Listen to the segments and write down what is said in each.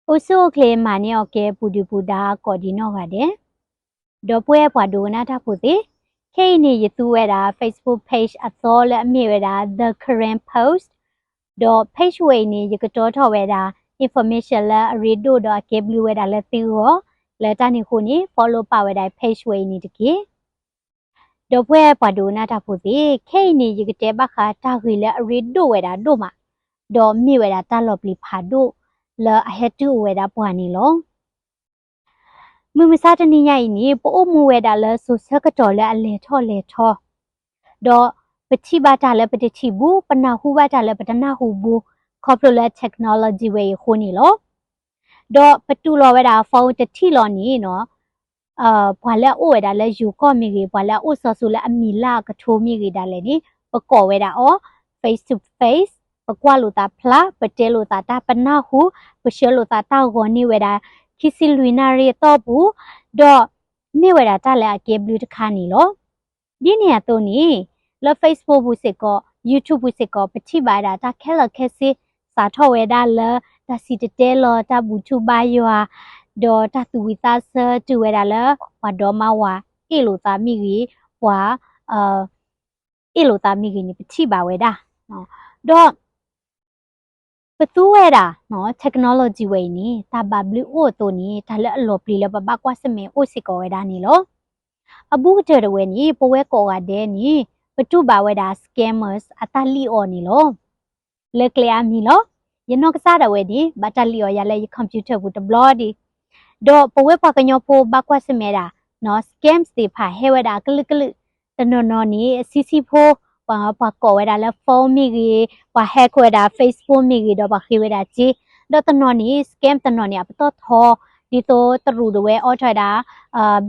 အိၣ်ဆူၣ်အိၣ်ချ့မၤန့ၢ်အီၤကဲ ပူၤဒုၣ်ပူၤဒါ ကိးဒံးနီၢ်ဂၤဒဲး, ဒီပုၢ်ဝဲၢ်ပှၤဒိကနၣ်တၢ်ဖိသ့ၣ်, ခဲအံၤန့ၣ် ယသူဝဲဒၣ် Facebook page အသီလၢအမ့ၢ်ဝဲဒၣ် The Karen Post, ဒီး page ဝဲအံၤန့ၣ် ယကတီထီၣ်ဝဲဒၣ် information လၢအရ့ဒိၣ်ဒီးအကဲဘျုးဝဲဒၣ်လၢသုဂီၢ်, လၢတၢ်န့ၣ်အဃိန့ၣ် follow ပာ်ဝဲဒၣ် page ဝဲအံၤန့ၣ်တက့ၢ်. ဒီပုၢ်ဝဲၢ်ပှၤဒိကနၣ်တၢ်ဖိသ့ၣ်, ခဲအံၤန့ၣ် ယကတဲဘၣ်ဃးတၢ်ဂ့ၢ်လၢအရ့ဒိၣ်ဝဲဒၣ်ဒိၣ်မး, ဒီးမ့ၢ်ဝဲဒၣ်တၢ်လီၤပျံၤဖးဒိၣ်လၢအဟဲတုၤအိၣ်ဝဲဒၣ်ပှၤန့ၣ်လီၤ. မုၢ်မဆါတနံၤညါအံၤန့ၣ် ပအိၣ်မူဝဲဒၣ်လၢစိၤဆၢကတီၢ်လၢအလဲၤထီၣ်လဲၤထီ, ဒီးပထံၣ်ဘၣ်တၢ်လၢပတထံၣ်ဘူး, ပနၢ်ဟူဘၣ်တၢ်လၢပတနၢ်ဟူဘူး, ခီဖျိလၢ technology ဝဲအံၤအဃိန့ၣ်လီၤ. ဒီးပတူၢ်လိာ်ဝဲဒၣ် phone တထံၣ်လီၤန့ၣ်နီၤ, ပှၤလၢအအိၣ်ဝဲဒၣ်လၢယိၤကီၢ်မ့ၢ်ဂ့ၤ, ပှၤလၢအအိၣ်စီၤစုၤလၢအမံၤလၢ်အကထိမ့ၢ်ဂ့ၤဒၣ်လဲာ်န့ၣ် ပကိးဝဲဒၣ်အီၤ face to face, ပကွၢ်လိာ်သးဖျါ, ပတဲလိာ်သးတၢ်ပနၢ်ဟူ, ပဆှၢလိာ်သးတၢ်ဂီၤန့ၢ်ဝဲဒၣ် ခံဆံလွံၢ်နၣ်ရံၣ်အသီပူၤ, ဒီးမ့ၢ်ဝဲဒၣ်တၢ်လၢအကဲဘျုးတခါန့ၣ်လီၤ. ဒ်န့ၣ်အသိးန့ၣ်, လၢ Facebook ပူၤစ့ၢ်ကီး, YouTube ပူၤစ့ၢ်ကီး, ပထံၣ်ဘၣ်ဝဲဒၣ်တၢ်ခဲလၢာ်ခဲဆ့, စးထီၣ်ဝဲဒၣ်လၢ တၢ်စံၣ်တဲၤတဲလီၤ, တၢ်ဘူၣ်ထီၣ်ဘါယွၤ, ဒီးတၢ်သူၣ်ဝံၤသးဆၢတုၤဝဲဒၣ်လၢ ပှၤဒီမါဝၤ အ့ၣ်လိာ်သးမ့ၢ်ဂ့ၤ, ပှၤ အ့ၣ်လိာ်သးမ့ၢ်ဂ့ၤန့ၣ် ပထံၣ်ဘၣ်ဝဲဒၣ်. ဒီး ပသူဝဲဒၣ် technology ဝဲအံၤန့ၣ် တၢ်ဘၣ်ဘျုးအိၣ်အသိးန့ၣ် တၢ်လၢအလီၤပျံၤလၢပဘၣ်ကွၢ်ဆၢၣ်မဲာ်အိၣ်စ့ၢ်ကီးဝဲဒၣ်န့ၣ်လီၤ. အဘူးကတၢၢ်တဝဲန့ၣ် ပဝဲကိးဂၤဒဲးန့ၣ် ပတူၢ်ဘၣ်ဝဲဒၣ် scammers အတၢ်လံၣ်အီၤန့ၣ်လီၤ. လၢကျဲအါမံၤလီၤ. ယနီၢ်ကစၢ်ဒၣ်ဝဲန့ၣ် ဘၣ်တၢ်လံၣ်အီၤယၤလၢယ computer ပူၤတဘျီဒံး, ဒီးပဝဲပှၤကညီဖိဘၣ်ကွၢ်ဆၢၣ်မဲာ်ဒၣ် scams သ့ၣ်တဖၣ်ဟဲဝဲဒၣ်အကလုာ်ကလုာ်, တနီၤနီၤန့ၣ် အဆံဆံဖိ ပှၤကိးဝဲဒၣ်လၢ phone မ့ၢ်ဂ့ၤ, ပှၤ hack ဝဲဒၣ် Facebook မ့ၢ်ဂ့ၤ ဒီးပှၤဃ့ဝဲဒၣ်စ့, ဒီးတနီၤန့ၣ် scam တနီၤန့ၣ် အပတီၢ်ထီ, ဒ်သိးတရူးဒၣ်ဝဲအိးထီၣ်ဝဲဒၣ်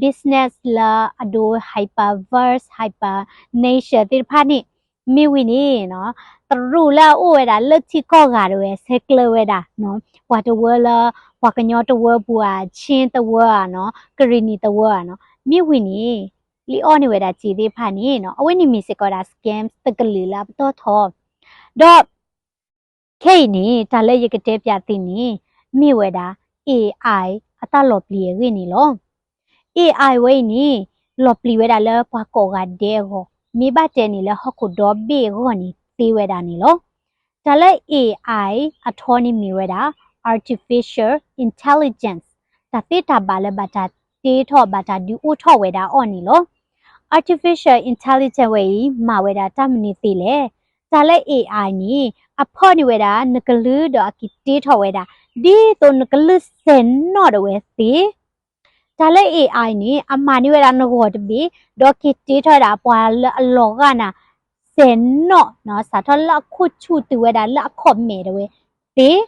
business လၢအဒိ hyper verse, hyper nature သ့ၣ်တဖၣ်န့ၣ်, မ့ၢ်ဝံၤန့ၣ် တရူးလၢအအိၣ်ဝဲဒၣ်လၢထံကီၢ်ဂၤဒၣ်ဝဲ ဆဲးကျၢဝဲဒၣ် ပှၤတဝၢလၢ ပှၤကညီတဝၢပူၤဧါ, ချင်းတဝၢဧါနီၤ, ကရံၣ်နံၤတဝၢဧါနီၤ, မ့ၢ်ဝံၤန့ၣ် လံၣ်အီၣ်န့ၢ်ဝဲဒၣ်စ့သ့ၣ်တဖၣ်န့ၣ်နီၤ, အဝဲန့ၣ်မ့ၢ်စ့ၢ်ကီးဒၣ် scam တကလုာ်လၢအပတီၢ်ထီ, ဒီး ခဲအံၤန့ၣ် တၢ်လၢယကတဲပၠးသုန့ၣ် မ့ၢ်ဝဲဒၣ် AI အတၢ်လီၤပျံၤအဂ့ၢ်န့ၣ်လီၤ. AI ဝဲအံၤန့ၣ် လီၤပျံၤဝဲဒၣ်လၢပှၤကိးဂၤဒဲးအဂီၢ်, မ့ၢ်ဘၣ်တဲန့ၣ်လၢဟီၣ်ခိၣ်ဒီဘ့ၣ်အဂီၢ်န့ၣ် သ့ဝဲဒၣ်န့ၣ်လီၤ. တၢ်လၢ AI အထီန့ၣ်မ့ၢ်ဝဲဒၣ် artificial intelligence, တၢ်သ့တၢ်ဘၣ်လၢဘၣ်တၢ်တ့ထီၣ် ဘၣ်တၢ်ဒုးအိၣ်ထီၣ်ဝဲဒၣ်အီၤန့ၣ်လီၤ. Artificial intelligence ဝဲအံၤ မၤဝဲဒၣ်တၢ်မနုၤသ့လဲၣ်. တၢ်လၢ AI န့ၣ် အဖီၣ်န့ၢ်ဝဲဒၣ်နကလုၢ်ဒီးအက့ၤတ့ထီၣ်ဝဲဒၣ် ဒ်သိးနကလုၢ်စဲၤနီၣ်ဒၣ်ဝဲသ့. တၢ်လၢ AI န့ၣ် အမၤန့ၢ်ဝဲဒၣ်နဂီၢ်တဘ့ၣ် ဒီးက့ၤတ့ထီၣ်ဝဲဒၣ်ပှၤလၢအလီၤဂာ်နၤ စဲၤနီၣ်နီၤ, စးထီၣ်လၢအခိၣ်ဆူၣ်တုၤဝဲဒၣ်လၢအခီၣ်မဲာ်ဒၣ်ဝဲသ့, ဒီး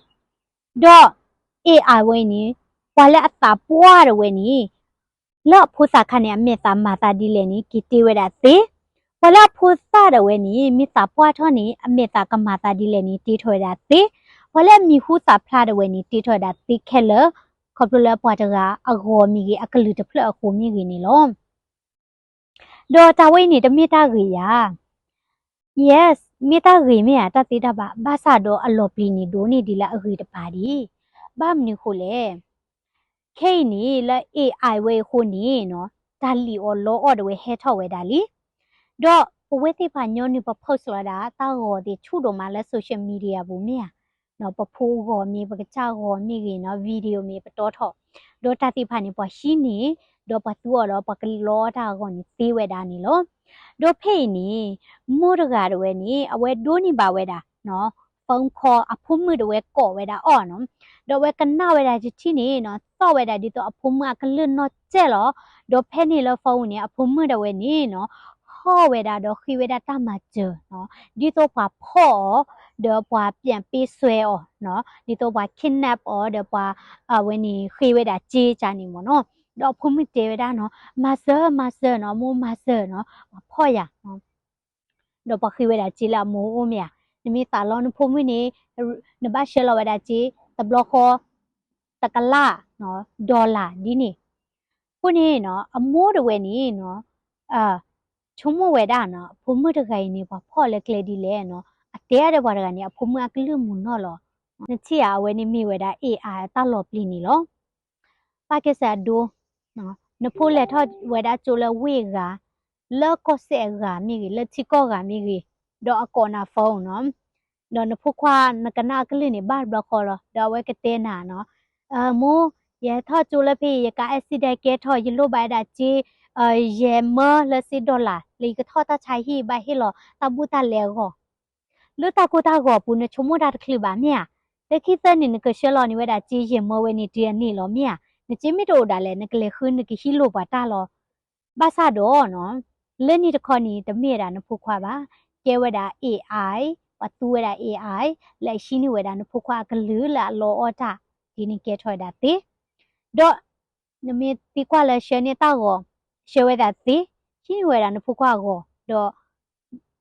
AI ဝဲအံၤန့ၣ် ပှၤလၢအသးပှၢ်ဒၣ်ဝဲန့ၣ် လၢအဖိသၣ်ခါန့ၣ် အမဲာ်သးမၤသးဒ်လဲၣ်န့ၣ် က့ၤတ့ဝဲဒၣ်သ့, ပှၤလၢအဖိသၣ်ဒၣ်ဝဲန့ၣ် မ့ၢ်သးပှၢ်ထီၣ်န့ၣ် အမဲာ်သးကမၤသးဒ်လဲၣ်န့ၣ် တ့ထီၣ်ဝဲဒၣ်သ့, ပှၤလၢအမံၤဟူသၣ်ဖျါဒၣ်ဝဲန့ၣ် တ့ထီၣ်ဝဲဒၣ်သ့ခဲလၢာ်, ခီဖျိလၢပှၤတဂၤအဂီၢ်မ့ၢ်ဂ့ၤ အကလုၢ်တဖျၢၣ်အဃိမ့ၢ်ဂ့ၤန့ၣ်လီၤ. ဒီးတၢ်ဝဲအံၤန့ၣ် တမ့ၢ်တၢ်ဂ့ၤဧါ. Yes, မ့ၢ်တၢ်ဂ့ၤမ့ၢ်ဧါ တၢ်သ့တၢ်ဘၣ်, ဘၣ်ဆၣ်ဒီးအလီၤပျံၤန့ၣ် ဒိၣ်န့ၢ်ဒံးလၢအဂ့ၤတပၤဒံး. ဘၣ်မနုၤအဃိလဲၣ်. ခဲအံၤန့ၣ် လၢ AI ဝဲအံၤအဃိန့ၣ်နီၤ, တၢ်လံၣ်အီၣ်လီအီၣ်ဒၣ်ဝဲဟဲထီၣ်ဝဲဒၣ်လံ. ဒီးပဝဲသ့ၣ်တဖၣ်ညီနုၢ်ပ post လီၤဒၣ် တၢ်ဂီၤသ့ၣ်ဆူၣ်ဒိၣ်မးလၢ social media ပူၤမ့ၢ်ဧါ. ပဖိဂီၤမ့ၢ် ပကစၢ်ဂီၤမ့ၢ်ဂ့ၤနီၤ, video မ့ၢ်ပတီၢ်ထီၣ်, ဒီးတၢ်သ့ၣ်တဖၣ်န့ၣ် ပှၤဟံးန့ၢ်, ဒီးပှၤသူအီၤဒီးပှၤကလီအီၣ်တၢ်အဂီၢ်န့ၣ်သ့ဝဲဒၣ်န့ၣ်လီၤ. ဒီးဖဲအံၤန့ၣ် မိၢ်တဂၤဒၣ်ဝဲန့ၣ် အဝဲဒိးန့ၢ်ဘၣ်ဝဲဒၣ် phone call အဖိမုၣ်ဒၣ်ဝဲကိးဝဲဒၣ်အီၤနီၤ. ဒီးအဝဲကနၣ်ဝဲဒၣ်တထံၣ်န့ၣ်နီၤ, သီၣ်ဝဲဒၣ်ဒ်သိးအဖိမုၣ်အကလုၢ်နီၢ်စဲၣ်လီၤ. ဒီးဖဲန့ၣ်လၢ phone န့ၣ် အဖိမုၣ်ဒၣ်ဝဲန့ၣ်နီၤ, ဟီၣ်ဝဲဒၣ်ဒီးဃ့ဝဲဒၣ်တၢ်မၤစၢၤနီၤ, ဒ်သိးပှၤဖီၣ်အီၤ ဒီးပှၤ ပြန်ပေးဆွဲ အီၤနီၤ, ဒ်သိးပှၤ kidnap အီၤ ဒီးပှၤ အဝဲန့ၣ်ဃ့ဝဲဒၣ်စ့ကန့ၣ်မ့ၢ်နီၤ. ဒီးအဖိမုၣ်တဲဝဲဒၣ်နီၤ, မၤစၢၤ မၤစၢၤနီၤ, မိၢ်မၤစၢၤနီၤ, ပှၤဖီၣ်ယၤ ဒီးပှၤဃ့ဝဲဒၣ်စ့လၢအမိၢ်အိၣ်မ့ၢ်ဧါ. နမ့ၢ်သးလီနဖိမုၣ်န့ၣ် နဘၣ်ဆှၢလီၤဝဲဒၣ်စ့ တဘျီဃီ တကလး dollar ဒ်န့ၣ်. အဃိန့ၣ်နီၤ အမိၢ်တဝဲန့ၣ်နီၤ ဆိကမိၣ်ဝဲဒၣ်နီၤ အဖိမုၣ်တဂၤအံၤန့ၣ် ပှၤဖီၣ်လၢကျဲဒ်လဲၣ်နီၤ. အတဲအါဒီးပှၤတဂၤန့ၣ် အဖိမုၣ်အကလုၢ်မုာ်နီၢ်လီၤ. နထံၣ်ဧါ အဝဲန့ၣ်မ့ၢ်ဝဲဒၣ် AI အတၢ်လီၤပျံၤန့ၣ်လီၤ. ပၢ်ကဲစၢ်အဒိ, နဖိလဲၤထီၣ်ဝဲဒၣ်ကၠိလၢဝ့ၢ်အဂၤ, လၢကီၢ်စဲၣ်အဂၤမ့ၢ်ဂ့ၤ, လၢထံကီၢ်ဂၤမ့ၢ်ဂ့ၤ, ဒီးအကိးနၤ phone နီၤ, ဒီးနဖိခွါနကနၣ်အကလုၢ်န့ၣ် ဘၣ်တဘျီဃီလီၤ. ဒီးအဝဲကတဲနၤနီၤ, မိၢ်, ယဟဲထီၣ်ကၠိလၢဖဲအံၤ ယကါ accident ကဲထီၣ် ယလိၣ်ဘၣ်ဝဲဒၣ်စ့ ယဲၢ်မၢလၢစ့ dollar လၢယကထီၣ်တၢ်ဆါဟံၣ် ဘၣ်ဟ့ၣ်လီၤတၢ်ဘူၣ်တၢ်လဲအဂီၢ်. လၢတၢ်ကိၢ်တၢ်ဂီၤအပူၤ နဆိကမိၣ်တၢ်တချုးဘၣ်မ့ၢ်ဧါ. လၢခံသၢနံၣ် နကဆှၢလီၤန့ၢ်ဝဲဒၣ်စ့ယဲၢ်မၢဝဲန့ၣ်တုၤအနံၣ်လီၤမ့ၢ်ဧါ. နစ့မ့ၢ်တအိၣ်ဒၣ်လဲာ် နကလဲၤဃုနကဟံးလိာ်ပှၤတၢ်လီၤ. ဘၣ်ဆၣ်ဒီးနီၤ, လၢန့ၣ်တခီန့ၣ် တမ့ၢ်ဝဲဒၣ်နဖိခွါဘၣ်. ကဲဝဲဒၣ် AI, ပှၤသူဝဲဒၣ် AI လၢအဟံးန့ၢ်ဝဲဒၣ်နဖိခွါအကလုၢ်လၢအလီအီၣ်တၢ်, ဒ်န့ၣ်ကဲထီၣ်ဝဲဒၣ်သ့. ဒီး နမ့ၢ်သံကွၢ်လၢဆှၢန့ၢ်တၢ်ဂီၤ, ဆှၢဝဲဒၣ်သ့, ဟံးန့ၢ်ဝဲဒၣ်နဖိခွါအဂီၤ,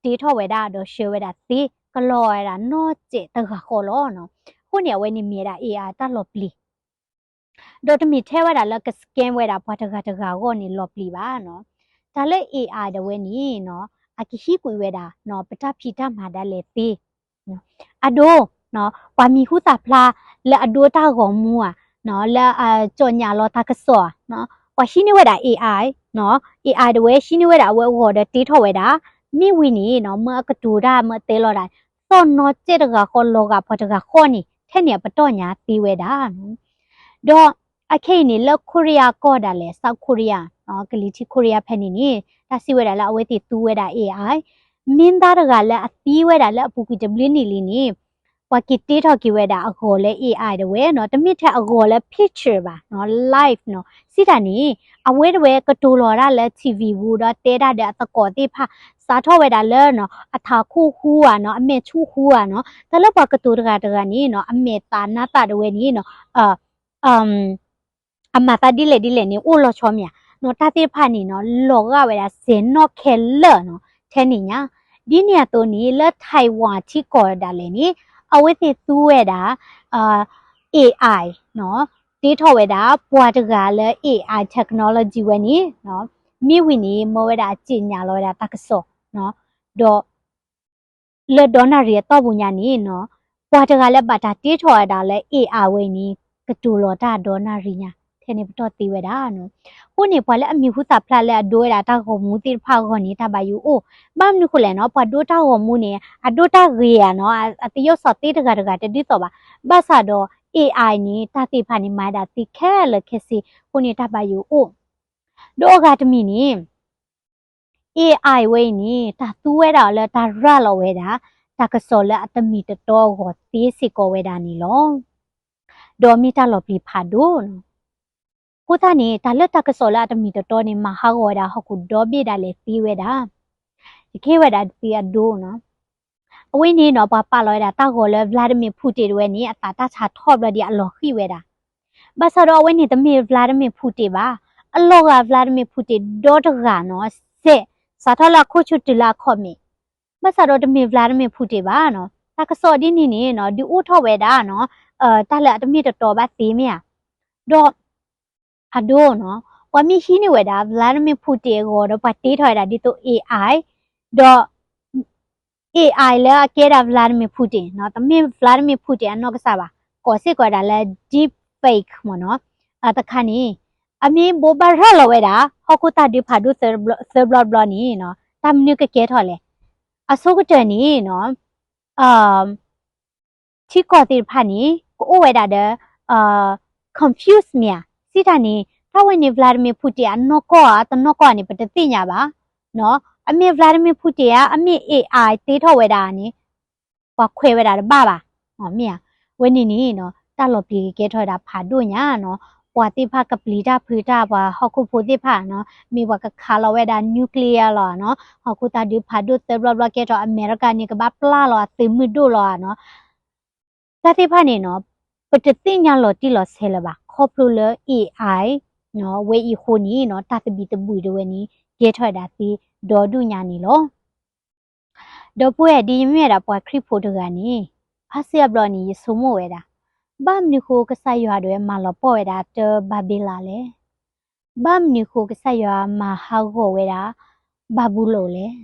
ဒီး တ့ထီၣ်ဝဲဒၣ် ဒီးဆှၢဝဲဒၣ်သ့, ကလီၤဝဲဒၣ်နီၢ်စဲးတဂၤဃီလီၤ. အဃိန့ၣ် အဝဲန့ၣ်မ့ၢ်ဝဲဒၣ် AI တၢ်လီၤပျံၤ ဒီးတမ့ၢ်ထဲဝဲဒၣ်လၢက scam ဝဲဒၣ်ပှၤတဂၤတဂၤအဂီၢ်န့ၣ်လီၤပျံၤဘၣ်နီၤ. တၢ်လၢ AI ဒၣ်ဝဲန့ၣ်နီၤ, အကဟံးကွံာ်ဝဲဒၣ်နီၤ ပတၢ်ဖံးတၢ်မၤဒၣ်လဲာ်သ့. အဒိ, ပှၤမံၤဟူသၣ်ဖျါလၢအဒိတၢ်ဂီၤမူဧါ, လၢအကၠီၣ်ညၣ်လီၤတၢ်ကစီၣ်ဧါ, ပှၤဟံးန့ၢ်ဝဲဒၣ် AI, AI ဒၣ်ဝဲဟံးန့ၢ်ဝဲဒၣ်အဝဲအဂီၤဒီးတ့ထီၣ်ဝဲဒၣ်, မ့ၢ်ဝံၤန့ၣ်နီၤ မၢအကတိၤတၢ်မၢအတဲလီၤဒၣ်, သီၣ်နီၣ်စဲးတဂၤဃီလီၤဂာ်ပှၤတဂၤဃီန့ၣ် ထဲန့ၣ်အပတီၢ်ညါသ့ဝဲဒၣ် ဒီးအခဲအံၤန့ၣ် လၢ Korea ကီၢ်ဒၣ်လဲာ် South Korea, ကလံၤထံး Korea ဖဲန့ၣ်န့ၣ် တၢ်စံးဝဲဒၣ်လၢအဝဲသ့ၣ်သူဝဲဒၣ် AI, မ့ၢ်သးတဂၤလၢအသံဝဲဒၣ်လၢအပူၤကွံာ်တဘျုးနံၣ်လံန့ၣ်, ပှၤက့ၤတ့ထီၣ်က့ၤဝဲဒၣ်အဂီၤလၢ AI ဒၣ်ဝဲနီၤ, တမ့ၢ်ထဲအဂီၤလၢ picture ဘၣ်, live နီၤ, စံးတၢ်န့ၣ် အဝဲဒၣ်ဝဲကတိၤလီၤတၢ်လၢ TV ပူၤဒီးတဲဒၣ်ဒီးအသကိးသ့ၣ်တဖၣ်, စးထီၣ်ဝဲဒၣ်လၢနီၤ အထးခိၣ်ဟူဧါနီၤ, အမဲာ်ဆူၣ်ဟူဧါနီၤ, တၢ်လၢပှၤကတိၤတဂၤတဂၤန့ၣ်နီၤ အမဲာ်သးနါသးဒၣ်ဝဲန့ၣ်နီၤ အမၤသးဒ်လဲၣ်ဒ်လဲၣ်န့ၣ် အိၣ်လီၤဆီမ့ၢ်ဧါ, နီၤ တၢ်သ့ၣ်တဖၣ်န့ၣ်နီၤ လီၤဂာ်ဝဲဒၣ်စဲးနီၣ်ခဲလၢာ်နီၤ ထဲန့ၣ်ညါ, ဒ်န့ၣ်အသိးန့ၣ် လၢ Taiwan ထံကီၢ်ဒၣ်လဲာ်န့ၣ် အဝဲသ့ၣ်သူဝဲဒၣ် AI နီၤ, တ့ထီၣ်ဝဲဒၣ် ပှၤတဂၤလၢ AI technology ဝဲန့ၣ်နီၤ, မ့ၢ်ဝံၤန့ၣ် မၢဝဲဒၣ်အစံၣ်ညါလီၤဝဲဒၣ်တၢ်ကစီၣ်နီၤ, ဒီး လၢဒီနၣ်ရံၣ်အတီၢ်ပူၤညါန့ၣ်နီၤ, ပှၤတဂၤလၢဘၣ်တၢ်တ့ထီၣ်ဝဲဒၣ်လၢ AI ဝဲအံၤန့ၣ် ကတိၤလီၤတၢ်ဒီနၣ်ရံၣ်ညါ ထဲန့ၣ်ပတီၢ်သ့ဝဲဒၣ်နီၤ. အဃိန့ၣ် ပှၤလၢအမံၤဟူသၣ်ဖျါလၢအဒိဝဲဒၣ်တၢ်ဂီၤမူသ့ၣ်တဖၣ်အဂီၢ်န့ၣ် တၢ်ဘၣ်ယိၣ်အိၣ်, ဘၣ်မနုၤဃိလဲၣ်နီၤ, ပှၤဒိတၢ်ဂီၤမူန့ၣ် အဒိတၢ်ဂ့ၤဧါနီၤ, အသယုၢ်စီၤသ့တဂၤတဂၤတဒ်သိးဘၣ်, ဘၣ်ဆၣ်ဒီး AI န့ၣ် တၢ်သ့ၣ်တဖၣ်န့ၣ် မၤဒၣ်သ့ခဲလၢာ်ခဲဆ့, အဃိန့ၣ် တၢ်ဘၣ်ယိၣ်အိၣ်, ဒီးအဂၤတမံၤန့ၣ် AI ဝဲအံၤန့ၣ် တၢ်သူဝဲဒၣ်အီၤလၢတၢ်ရၤလီၤဝဲဒၣ် တၢ်ကစီၣ်လၢအတမ့ၢ်တတီအဂီၢ်သ့စ့ၢ်ကီးဝဲဒၣ်န့ၣ်လီၤ. ဒီးမ့ၢ်တၢ်လီၤပျံၤဖးဒိၣ်နီၤ. အဃိသတးန့ၣ် တၢ်လၢတၢ်ကစီၣ်လၢအတမ့ၢ်တတီန့ၣ် မၤဟးဂီၤဝဲဒၣ်ဟီၣ်ခိၣ်ဒီဘ့ၣ်ဒၣ်လဲာ်သ့ဝဲဒၣ်. ယကဟ့ၣ်ဝဲဒၣ်သုအဒိနီၤ. အဝဲန့ၣ်နီၤ ပှၤပာ်လီၤဝဲဒၣ်တၢ်ဂီၤလၢ Vladimir Putin တဝဲန့ၣ် အသးတၢ်ဆါထီၣ်ဘျီဒ်အလီၤဃံၤဝဲဒၣ်. ဘၣ်ဆၣ်ဒီးအဝဲန့ၣ်တမ့ၢ် Vladimir Putin ဘၣ်. အလီၤဂာ် Vladimir Putin ဒီတဂၤနီၤ စဲး စးထီၣ်လၢအခိၣ်ဆူၣ်တုၤလၢအခီၣ်မ့ၢ် ဘၣ်ဆၣ်ဒီးတမ့ၢ် Vladimir Putin ဘၣ်နီၤ. တၢ်ကစီၣ်ဒ်န့ၣ်န့ၣ်နီၤ ဒုးအိၣ်ထီၣ်ဝဲဒၣ်နီၤ တၢ်လၢအတမ့ၢ်တတီဘၣ်သ့မ့ၢ်ဧါ. ဒီး အဒိနီၤ ပှၤမ့ၢ်ဟံးန့ၢ်ဝဲဒၣ် Vladimir Putin အဂီၤဒီးပှၤတ့ထီၣ်ဝဲဒၣ်ဒ်သိး AI ဒီး AI လၢအကဲဒၣ် Vladimir Putin နီၤ တမ့ၢ် Vladimir Putin အနီၢ်ကစၢ်ဘၣ်, ကိးစ့ၢ်ကီးဝဲဒၣ်လၢ deepfake မ့ၢ်နီၤ. တခါန့ၣ် အမ့ၢ်ဘိးဘၣ်ရၤလီၤဝဲဒၣ် ဟီၣ်ခိၣ်တၢ်ဒုးဖးဒိၣ်သၢဘျီတဘျီန့ၣ်နီၤ တၢ်မနုၤကကဲထီၣ်လဲၣ်. အဆိကတၢၢ်န့ၣ်နီၤ ထံကီၢ်သ့ၣ်တဖၣ်န့ၣ် ကအိၣ်ဝဲဒၣ်ဒီး confuse မ့ၢ်ဧါ. စံးတၢ်န့ၣ် တၢ်ဝဲန့ၣ် Vladimir Putin အနီၢ်ကီၢ်ဧါ တနီၢ်ကီၢ်ဧါန့ၣ် ပတသ့ၣ်ညါဘၣ်. အမ့ၢ် Vladimir Putin ဧါ အမ့ၢ် AI တ့ထီၣ်ဝဲဒၣ်န့ၣ် ပှၤခွဲးဝဲဒၣ်တဘၣ်ဘၣ်. မ့ၢ်ဧါ. ဝဲန့ၣ်န့ၣ်နီၤ တၢ်လီၤပျံၤကကဲထီၣ်ဝဲဒၣ်ဖးဒိၣ်ညါနီၤ. ပှၤသ့ၣ်တဖၣ်ကပျံၤတၢ်ဖုးတၢ် ပှၤဟီၣ်ခိၣ်ဖိသ့ၣ်တဖၣ်နီၤ မ့ၢ်ပှၤကခးလီၤဝဲဒၣ် nuclear လီၤနီၤ ဟီၣ်ခိၣ်တၢ်ဒုးဖးဒိၣ်သၢဘျီဘျီကဲထီၣ် အမဲရကၤန့ၣ် ကဘၣ်ပျၢ်လီၤအသုးမုၢ်ဒိၣ်လီၤနီၤ. တၢ်သ့ၣ်တဖၣ်န့ၣ်နီၤ ပတသ့ၣ်ညါလီၤတံၢ်လီၤဆဲးလၢၤဘၣ် ခီဖျိလၢ AI နီၤ ဝဲအံၤအဃိန့ၣ်နီၤ တၢ်သဘံၣ်သဘုၣ်တဝဲန့ၣ် ကဲထီၣ်ဝဲဒၣ်သ့ဒီဒူၣ်ညါန့ၣ်လီၤ. ဒီပုၢ်ဝဲၢ် ဒ်ယမ့ၢ်ဝဲဒၣ်ပှၤခရံာ်ဖိတဂၤန့ၣ် ဖါစ့အဘျီန့ၣ် ယဆိကမိၣ်ဝဲဒၣ် ဘၣ်မနုၤဃိကစၢ်ယွၤဒၣ်ဝဲမၤလီၤပှီၢ်ဝဲဒၣ်တၢ်ဘၤဘ့လးလဲၣ်. ဘၣ်မနုၤဃိကစၢ်ယွၤမၤဟးဂီၤဝဲဒၣ် ဘၤဘူလိၣ်လဲၣ်.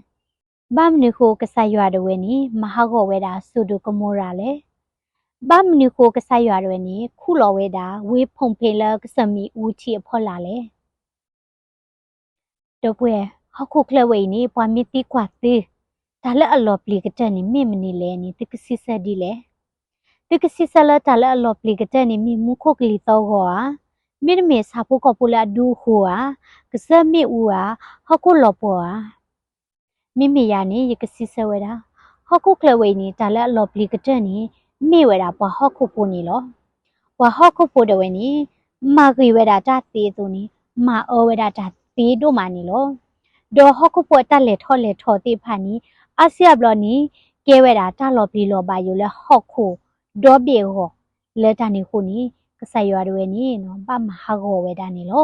ဘၣ်မနုၤဃိကစၢ်ယွၤဒၣ်ဝဲန့ၣ် မၤဟးဂီၤဝဲဒၣ် စိၤဒိၣ်ကမိၤရၤလဲၣ်. ဘၣ်မနုၤဃိကစၢ်ယွၤဒၣ်ဝဲန့ၣ် ခူၣ်လီၤဝဲဒၣ် ဝ့ၢ်ဖူၣ်ဖ့လၢကစၢၢ်မ့ၣ်အူထံအဖီလာ်လဲၣ်. ဒီပုၢ်ဝဲၢ်, ဟီၣ်ခိၣ်ချၢဝဲအံၤန့ၣ် ပှၤမ့ၢ်သံကွၢ်သု, တၢ်လၢအလီၤပျံၤကတၢၢ်န့ၣ် မ့ၢ်မနုၤလဲၣ်န့ၣ် သုကစံးဆၢဒ်လဲၣ်. သုကစံးဆၢလၢတၢ်လၢအလီၤပျံၤကတၢၢ်န့ၣ် မ့ၢ်မူခိၣ်ကလံၤသီၣ်ဂီၤဧါ, မ့တမ့ၢ်ဆၣ်ဖိကီၢ်ဖိလၢအဒူအဃိဧါ, ကစၢၢ်မ့ၣ်အူဧါ, ဟီၣ်ခိၣ်လီၤပှီၢ်ဧါ. မ့မ့ၢ်ယၤန့ၣ် ယကစံးဆၢဝဲဒၣ်, ဟီၣ်ခိၣ်ချၢဝဲအံၤန့ၣ် တၢ်လၢအလီၤပျံၤကတၢၢ်န့ၣ် မ့ၢ်ဝဲဒၣ်ပှၤဟီၣ်ခိၣ်ဖိန့ၣ်လီၤ. ပှၤဟီၣ်ခိၣ်ဖိဒၣ်ဝဲန့ၣ် မၤဂ့ၤဝဲဒၣ်တၢ်သ့အသိးန့ၣ် မၤအၢဝဲဒၣ်တၢ်သ့ဒိၣ်မးန့ၣ်လီၤ. ဒီးဟီၣ်ခိၣ်ဖိအတၢ်လဲၤထီၣ်လဲၤထီသ့ၣ်တဖၣ်န့ၣ် အါစုအါဘျီန့ၣ် ကဲဝဲဒၣ်တၢ်လီၤပျံၤလီၤဘၣ်ယိာ်လၢဟီၣ်ခိၣ်ဒီဘ့ၣ်အဂီၢ်, လၢတၢ်န့ၣ်အဃိန့ၣ် ကစၢ်ယွၤဒၣ်ဝဲန့ၣ် ဘၣ်မၤဟးဂီၤဝဲဒၣ်န့ၣ်လီၤ.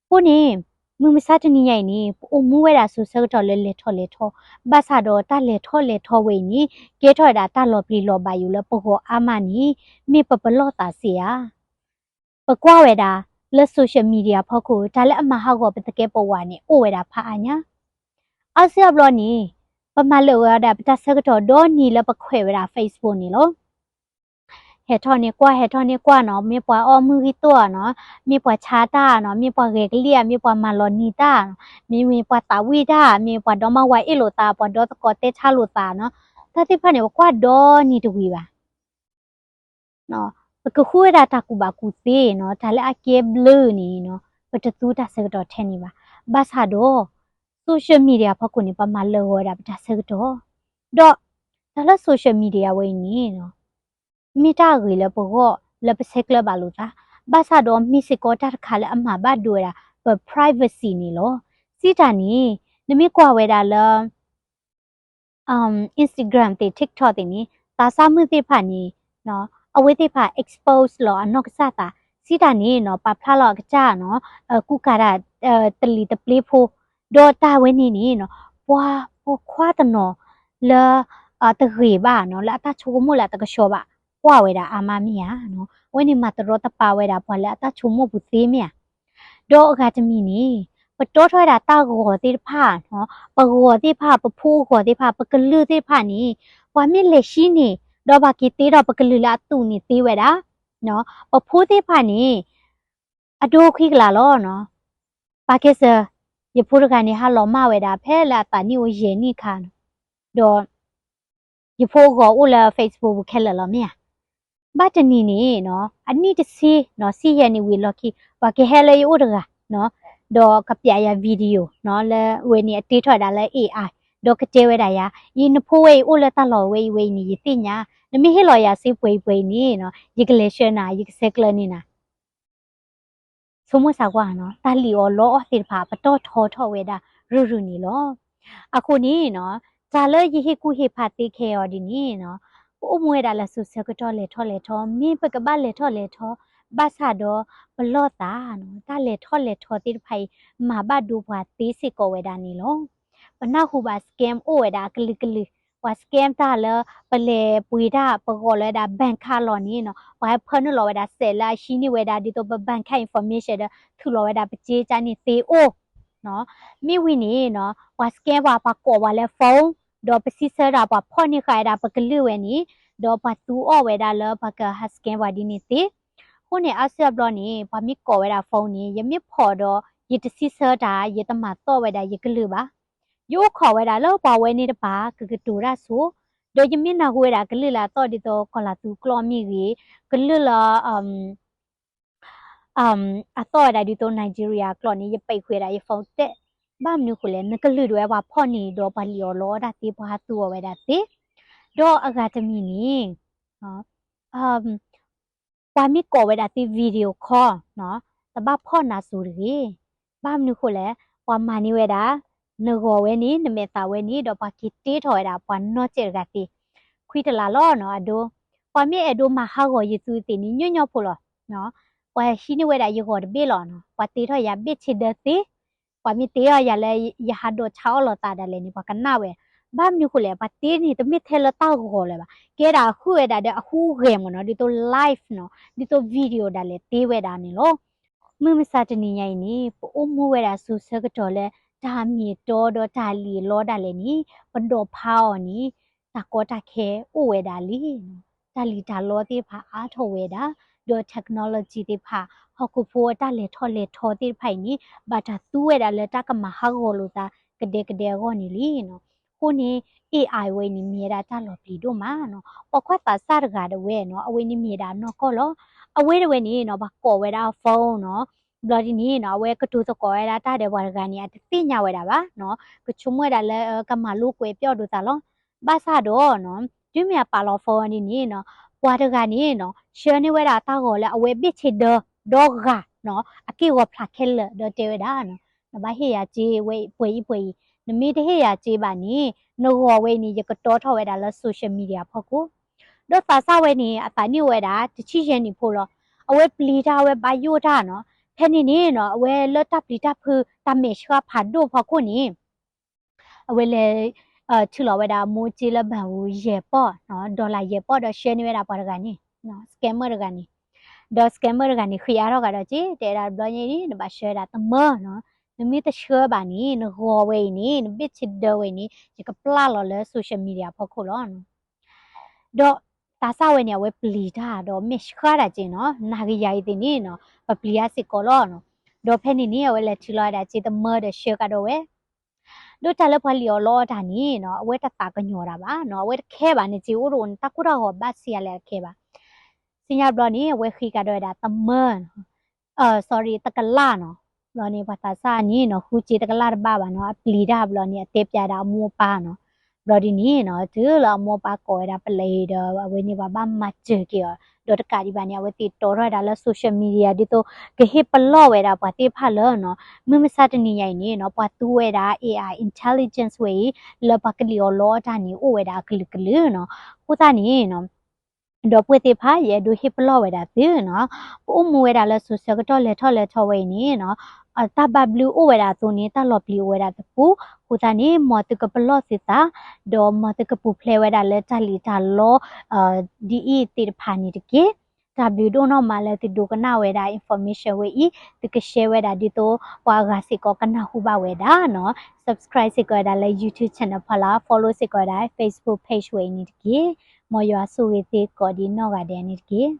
အဃိန့ၣ် မုၢ်မဆါတနံၤညါအံၤန့ၣ် ပအိၣ်မူဝဲဒၣ်စိၤဆၢကတီၢ်လၢလဲၤထီၣ်လဲၤထီ, ဘၣ်ဆၣ်ဒီးတၢ်လဲၤထီၣ်လဲၤထီဝဲအံၤန့ၣ် ကဲထီၣ်ဝဲဒၣ်တၢ်လီၤပျံၤလီၤဘၣ်ယိာ်လၢပဂီၢ်အါမးန့ၣ် မ့ၢ်ပပလီၢ်သးစ့ဧါ. ပကွၢ်ဝဲဒၣ်လၢ social media ဖီခိၣ် တၢ်လၢအမၤဟးဂီၤပသကဲပဝးန့ၣ် အိၣ်ဝဲဒၣ်ဖးအါညါ. အါစုအါဘျီန့ၣ် ပမၤလၢာ်ဝဲဒၣ်ပတၢ်ဆၢကတီၢ်ဒီနံၤလၢပခွဲးဝဲဒၣ် Facebook န့ၣ်လီၤ. ဟဲထီၣ်န့ၢ်ကွၢ် ဟဲထီၣ်န့ၢ်ကွၢ်နီၤ, မ့ၢ်ပှၤအီၣ်မုၢ်ဂံၢ်တိၢ်ဧါနီၤ, မ့ၢ်ပှၤဆါတၢ်နီၤ, မ့ၢ်ပှၤဂဲၤကလံၣ်ဧါ, မ့ၢ်ပှၤမၤလီၤနံၤတၢ်နီၤ, မ့မ့ၢ်ပှၤသးဝံၣ်တၢ်, မ့ၢ်ပှၤဒီမါဝၤအ့ၣ်လိာ်သး, ပှၤဒီသကိးတဲဆါလိာ်သးနီၤ, တၢ်သ့ၣ်တဖၣ်န့ၣ် ပကွၢ်ဒီနံၤတဝံၤဘၣ်. ပကဃုဝဲဒၣ်တၢ်ကူၣ်ဘၣ်ကူၣ်သ့နီၤ, တၢ်လၢအကဲဘျုးန့ၣ်နီၤ, ပတသူတၢ်ဆၢကတီၢ်ထဲန့ၣ်ဘၣ်. ဘၣ်ဆၣ်ဒီး social media ဖီခိၣ်န့ၣ် ပမၤလၢာ်ဂီၤဝဲဒၣ်ပတၢ်ဆၢကတီၢ်, ဒီးတၢ်လၢ social media ဝဲအံၤန့ၣ်နီၤ မ့ၢ်တၢ်အဂ့ၤလၢပဂီၢ်လၢပဆဲးကျၢဘၣ်လိာ်သး, ဘၣ်ဆၣ်ဒီးမ့ၢ်စ့ၢ်ကီးတၢ်တခါလၢအမၤဘၣ်ဒိဝဲဒၣ် ပ privacy န့ၣ်လီၤ. စံးတၢ်န့ၣ် နမ့ၢ်ကွၢ်ဝဲဒၣ်လၢ Instagram သ့ၣ် TikTok သ့ၣ်န့ၣ် သးစၢ်မုၣ်သ့ၣ်တဖၣ်န့ၣ် အဝဲသ့ၣ်တဖၣ် expose လီၤအနီၢ်ကစၢ်သး, စံးတၢ်န့ၣ်နီၤ ပာ်ဖျါလီၤအကစၢ်နီၤ ကူကၤတၢ် တလံၤတပျ့ဖိ, ဒီးတၢ်ဝဲန့ၣ်န့ၣ်နီၤ ပှၤပိာ်ခွါတနီၤလၢ တဂ့ၤဘၣ်နီၤ လၢအတၢ်ဆိကမိၣ်လၢအတကဆှီဘၣ် ကွၢ်ဝဲဒၣ်အါမးမ့ၢ်ဧါနီၤ, အဝဲန့ၣ်မၤတရီတပါဝဲဒၣ်ပှၤလၢအတၢ်ဆိကမိၣ်ပူၤသ့မ့ၢ်ဧါ. ဒီးအဂၤတမံၤန့ၣ် ပတီထီၣ်ဝဲဒၣ်တၢ်ဂီၤသ့ၣ်တဖၣ်နီၤ, ပဂီၤသ့ၣ်တဖၣ်, ပဖိအဂီၤသ့ၣ်တဖၣ်, ပကလုာ်သ့ၣ်တဖၣ်န့ၣ် ပှၤမ့ၢ်လဲၤဟံးန့ၢ် ဒီးပှၤက့ၤတ့ထီၣ်ပကလုာ်လၢအသူၣ်န့ၣ်သ့ဝဲဒၣ်, ပဖိသ့ၣ်တဖၣ်န့ၣ် အဒိခွံကလးလီၤနီၤ. ပာ်ကဲစၢၤ ယဖိတဂၤန့ၣ် ဟါလီၤမၢ်ဝဲဒၣ်ဖဲလၢအသးနံၣ်အိၣ်ယဲၢ်နံၣ်အခါနီၤ, ဒီး ယဖိအဂီၤအိၣ်လၢ Facebook ပူၤခဲလၢာ်လီၤမ့ၢ်ဧါ. ဘၣ်တနံၤန့ၣ်နီၤ အနံၣ်တဆံနီၤ ဆံယဲၢ်နံၣ်ဝံၤအလီၢ်ခံ ပှၤကဟဲလၢယအိၣ်တဂၤနီၤ, ဒီးကပျးယၤ video နီၤ လၢအဝဲန့ၣ်အတ့ထီၣ်ဝဲဒၣ်လၢ AI, ဒီးကတဲဝဲဒၣ်ယၤ, အံၤနဖိဝဲအံၤအိၣ်လၢတၢ်လီၢ်ဝဲအံၤဝဲအံၤန့ၣ် ယသ့ၣ်ညါ, နမ့ၢ်ဟ့ၣ်လီၤယၤစ့ပှဲၤအံၤပှဲၤအံၤန့ၣ်နီၤ ယကလဲၤဆှၢနၤ ယကဆဲးကျၢန့ၢ်နၤ ဆိကမိၣ်စၢ်ကွၢ်နီၤ တၢ်လံၣ်အီၣ်လီအီၣ်သ့ၣ်တဖၣ် ပတီၢ်ထီထီၣ်ဝဲဒၣ်ရုၢ်ရုၢ်န့ၣ်လီၤ. အဃိန့ၣ်နီၤ တၢ်လၢယဟ့ၣ်ကူၣ်ဟ့ၣ်ဖးသ့ခဲအံၤဒ်န့ၣ်နီၤ ပအိၣ်မူဝဲဒၣ်လၢစိၤဆၢကတီၢ်လဲၤထီၣ်လဲၤထီ မ့ၢ်ပကဘၣ်လဲၤထီၣ်လဲၤထီ ဘၣ်ဆၣ်ဒီးပလီၢ်သးနီၤ တၢ်လဲၤထီၣ်လဲၤထီသ့ၣ်တဖၣ်အံၤ မၤဘၣ်ဒိပှၤသ့စ့ၢ်ကီးဝဲဒၣ်န့ၣ်လီၤ. ပနၢ်ဟူဘၣ် scam အိၣ်ဝဲဒၣ်အကလုာ်ကလုာ်, ပှၤ scam တၢ်လၢ ပလဲၤပှ့ၤတၢ် ပဂီၤလီၤဝဲဒၣ် bank card လီၤန့ၣ်နီၤ ပှၤဟဲဖၢနုာ်လီၤဝဲဒၣ်စဲးလၢအဟံးန့ၢ်ဝဲဒၣ်ဒ်သိးပ bank card information ဒီး ထုးလီၤဝဲဒၣ်ပစ့ကၢန့ၣ်သ့အိၣ် မ့ၢ်ဝံၤန့ၣ်နီၤ ပှၤ scam ပှၤ ပှၤကိးပှၤလၢ phone ဒီးပစံးဆၢဒၣ်ပှၤဖီၣ်န့ၢ်ဃာ်ဝဲဒၣ်ပကလုာ်ဝဲန့ၣ် ဒီးပှၤသူအီၣ်ဝဲဒၣ်လၢပှၤကဟး scam ပှၤဒ်န့ၣ်သ့. အဃိန့ၣ် အါစုအါဘျီန့ၣ် ပှၤမ့ၢ်ကိးဝဲဒၣ် phone န့ၣ် ယမ့ၢ်ဖီၣ်ဒီး ယတစံးဆၢတၢ် ယတမၤသီၣ်ဝဲဒၣ်ယကလုာ်ဘၣ်. ယအိၣ်ခိးဝဲဒၣ်လၢပှၤဝဲန့ၣ်တပၤ ကကတိၤတၢ်ဆိ, ဒီးယမ့ၢ်နၢ်ဟူဝဲဒၣ်ကလုာ်လၢအသီၣ်ဒ်သိး ကီၢ်လၤသူကျိာ်မ့ၢ်ဂ့ၤ, ကလုာ်လၢ အသီၣ်ဝဲဒၣ်ဒ်သိး Nigeria ကျိာ်န့ၣ် ယပိတ်ခွဲးဒၣ်ယ phone တဲ, ဘၣ်မနုၤဃိလဲၣ် နကလုာ်ဒၣ်ဝဲပှၤဖီၣ်န့ၢ်ဒီးပှၤလံၣ်အီၣ်လီအီၣ်တၢ်သ့ ပှၤဟးသူအီၣ်ဝဲဒၣ်သ့, ဒီးအဂၤတမံၤန့ၣ် ပှၤမ့ၢ်ကိးဝဲဒၣ်သ့ video call နီၤ, တဘၣ်ဖီၣ်နၤစိၤတဂ့ၤ. ဘၣ်မနုၤဃိလဲၣ်, ပှၤမၤန့ၢ်ဝဲဒၣ် နဂီၤဝဲန့ၣ် နမဲာ်သးဝဲန့ၣ် ဒီးပှၤက့ၤတ့ထီၣ်ဝဲဒၣ်ပှၤနီၢ်ကဲးတဂၤသ့. ခွံတလးလီၤနီၤ အဒိ, ပှၤမ့ၢ်အဲၣ်ဒိးမၤဟးဂီၤယသုသ့ၣ်န့ၣ် ညီညီဖိလီၤ. ပှၤဟံးန့ၢ်ဝဲဒၣ်ယဂီၤတဘ့ၣ်လီၤနီၤ, ပှၤတ့ထီၣ်ယၤဘ့ၣ်ဆ့ဒၢသ့ ပှၤမ့ၢ်တ့ထီၣ်ယၤလၢယဟးဒိးဆါအီၣ်လိာ်သးဒၣ်လဲာ်န့ၣ် ပှၤကနၣ်ဝဲ. ဘၣ်မနုၤဃိလဲၣ်, ပှၤတ့န့ၣ် တမ့ၢ်ထဲလၢတၢ်ဂီၤလၢၤဘၣ်, ကဲဒၣ်ဃုဝဲဒၣ်ဒီးအဟူးဂဲၤမ့ၢ်နီၤ, ဒ်သိး live နီၤ, ဒ်သိး video ဒၣ်လဲာ်တ့ဝဲဒၣ်န့ၣ်လီၤ. မုၢ်မဆါတနံၤညါအံၤန့ၣ် ပအိၣ်မူဝဲဒၣ်စိၤဆၢကတီၢ်လၢ တၢ်မ့ၢ်တီဒီးတၢ်လံၣ်အီၣ်လီဒၣ်လဲာ်န့ၣ် ပဒိးဖးအီၤန့ၣ် တၢ်ကီတၢ်ခဲအိၣ်ဝဲဒၣ်လံနီၤ. တၢ်လံၣ်တၢ်လီသ့ၣ်တဖၣ်အါထီၣ်ဝဲဒၣ်, ဒီး technology သ့ၣ်တဖၣ် ဟီၣ်ခိၣ်ဖိအတၢ်လဲၤထီၣ်လဲၤထီသ့ၣ်တဖၣ်အံၤန့ၣ် ဘၣ်တၢ်သူဝဲဒၣ်လၢတၢ်ကမၤဟးဂီၤလိာ်သးကဒဲကဒဲအဂီၢ်န့ၣ်လံနီၤ. အဃိန့ၣ် AI ဝဲအံၤန့ၣ် မ့ၢ်ဝဲဒၣ်တၢ်လီၤပျံၤဒိၣ်မးနီၤ. ပိာ်ခွါသးစၢ်တဂၤဒၣ်ဝဲနီၤ အဝဲန့ၣ်မ့ၢ်ဝဲဒၣ်နီၢ်ကီၢ်လီၤ. အဝဲဒၣ်ဝဲန့ၣ်နီၤ ဘၣ်ကိးဝဲဒၣ်အ phone နီၤ. ဘျီဒ်န့ၣ်နီၤ အဝဲကတိၤသကိးဝဲဒၣ်တၢ်ဒီးပှၤတဂၤန့ၣ် အတသ့ၣ်ညါဝဲဒၣ်ဘၣ်နီၤ. ကဆိကမိၣ်ဝဲဒၣ်လၢ ကမၤလိကွဲးပျီၣ်ဒိးသးလီၤ. ဘၣ်ဆၣ်ဒီးနီၤ တုၤမ့ၢ်အပာ်လီၤ phone ဒ်န့ၣ်နီၤ ပှၤတဂၤန့ၣ်နီၤ ဆှၢန့ၢ်ဝဲဒၣ်တၢ်ဂီၤလၢအဝဲဘ့ၣ်ဆ့ဒၢဒီဂၤနီၤ အက့ၢ်ဂီၤဖျါခဲလၢာ် ဒီးတဲဝဲဒၣ်နီၤ နဘၣ်ဟ့ၣ်ယၤစ့ဝဲပှဲၤအံၤပှဲၤအံၤ, နမ့ၢ်တဟ့ၣ်ယၤစ့ဘၣ်န့ၣ် နဂီၤဝဲအံၤန့ၣ် ယကတီထီၣ်ဝဲဒၣ်လၢ social media ဖီခိၣ်. ဒီးသးစၢ်ဝဲန့ၣ် အသးနံၣ်အိၣ်ဝဲဒၣ် တဆံယဲၢ်နံၣ်ဖိလီၤ. အဝဲပျံၤတၢ်ဝဲဘၣ်ယိၣ်တၢ်နီၤ. ဖဲန့ၣ်န့ၣ်နီၤ အဝဲလၢတၢ်ပျံၤတၢ်ဖုးတၢ်မဲာ်ဆှးဖးဒိၣ်ဖီခိၣ်န့ၣ် အဝဲလဲၤ ထုးလီၤဝဲဒၣ်အမိၢ်စ့လၢ ဘၣ်ဝူ ယဲၢ်ပီၢ်နီၤ dollar ယဲၢ်ပီၢ်ဒီးဆှၢန့ၢ်ဝဲဒၣ်ပှၤတဂၤန့ၣ် scammer တဂၤန့ၣ်. ဒီး scammer တဂၤန့ၣ် ဃ့အါထီၣ်ကဒီးက့ၤ တဲဒၣ်တဘျီညါအံၤန့ၣ် နဘၣ်ဆှၢဝဲဒၣ်သမၢနီၤ. နမ့ၢ်တဆှၢဘၣ်န့ၣ် နဂီၤဝဲအံၤန့ၣ် နဘ့ၣ်ဆ့ဒၢဝဲအံၤန့ၣ် ယကပျၢ်လီၤလၢ social media ဖီခိၣ်လီၤ. ဒီးသးစၢ်ဝဲန့ၣ် အဝဲပျံၤတၢ်ဒီးမဲာ်ဆှးတၢ်က့ၤနီၤ နၤကယၤအံၤသ့ၣ်န့ၣ်နီၤ ပပျံၤအါစ့ၢ်ကီးလီၤနီၤ. ဒီးဖဲန့ၣ်န့ၣ် အဝဲလဲၤထုးလီၤဝဲဒၣ်စ့သမၢဒီးဆှၢကဒီးဝဲ ဒီးတၢ်လၢပှၤလံၣ်အီၣ်လီအီၣ်တၢ်န့ၣ်နီၤ အဝဲတသးကညီၤတၢ်ဘၣ်နီၤ အဝဲတခဲဘၣ်န့ၣ် စ့အိၣ်တအိၣ်န့ၣ် တၢ်ကိၢ်တၢ်ဂီၤဘၣ်ဆံးအါလဲၣ်တခဲဘၣ်. ဆူညါဘျီန့ၣ် အဝဲဃ့ကဒီးဝဲဒၣ်သမၢနီၤ sorry တကလးနီၤ. ဘျီန့ၣ် ပှၤသးစၢ်န့ၣ်နီၤ ဃုစ့တကလးတဘၣ်ဘၣ်နီၤ အပျံၤတၢ်ဘျီန့ၣ် အတဲပျးဒၣ်အမိၢ်အပၢ်နီၤ. ဘျီဒ်န့ၣ်နီၤ တုၤလၢအမိၢ်အပၢ်ကိးဝဲဒၣ်ပလဲၤဒီး အဝဲန့ၣ်ပှၤဘၣ်မၤစၢၤက့ၤအီၤ ဒီးတကးဒံးဘၣ်န့ၣ် အဝဲသ့ၣ်တီထီၣ်ဝဲဒၣ်လၢ social media ဒ်သိး ကဟ့ၣ်ပလီၢ်ဝဲဒၣ်ပှၤသ့ၣ်တဖၣ်လၢနီၤ မုၢ်မဆါတနံၤညါအံၤန့ၣ်နီၤ ပှၤသူဝဲဒၣ် AI intelligence ဝဲအံၤ လၢပှၤကလံၣ်အီၣ်လီအီၣ်တၢ်န့ၣ် အိၣ်ဝဲဒၣ်အကလုာ်ကလုာ်နီၤ. အဃိသတးန့ၣ်နီၤ ဒီပုၢ်ဝဲၢ်သ့ၣ်တဖၣ် ယအဲၣ်ဒိးဟ့ၣ်ပလီၢ်ဝဲဒၣ်သုနီၤ ပအိၣ်မူဝဲဒၣ်လၢစိၤဆၢကတီၢ်လဲၤထီၣ်လဲၤထီဝဲအံၤန့ၣ်နီၤ တၢ်ဘၣ်ဘျုးအိၣ်ဝဲဒၣ်အသိးန့ၣ် တၢ်လီၤပျံၤအိၣ်ဝဲဒၣ်တပူၤ. အဃိသတးန့ၣ် မ်သုကပလီၢ်သုသး ဒီးမ်သုကပူၤဖျဲးဝဲဒၣ်လၢတၢ်လံၣ်တၢ်လီ ဒ်အံၤသ့ၣ်တဖၣ်န့ၣ်တက့ၢ်. တၢ်ဘျုးဒိၣ်နီၢ်မးလၢသုဒိကနၣ်ဝဲဒၣ် information ဝဲအံၤ သုက share ဝဲဒၣ်ဒ်သိး ပှၤအဂၤစ့ၢ်ကီးကနၢ်ဟူဘၣ်ဝဲဒၣ်နီၤ. Subscribe စ့ၢ်ကီးဝဲဒၣ်လၢ YouTube channel ဖီလာ် follow စ့ၢ်ကီးဝဲဒၣ် Facebook page ဝဲအံၤန့ၣ်တက့ၢ်. မ်ယွၤဆိၣ်ဂ့ၤသုကိးဒံးနီၢ်ဂၤဒဲးန့ၣ်တက့ၢ်.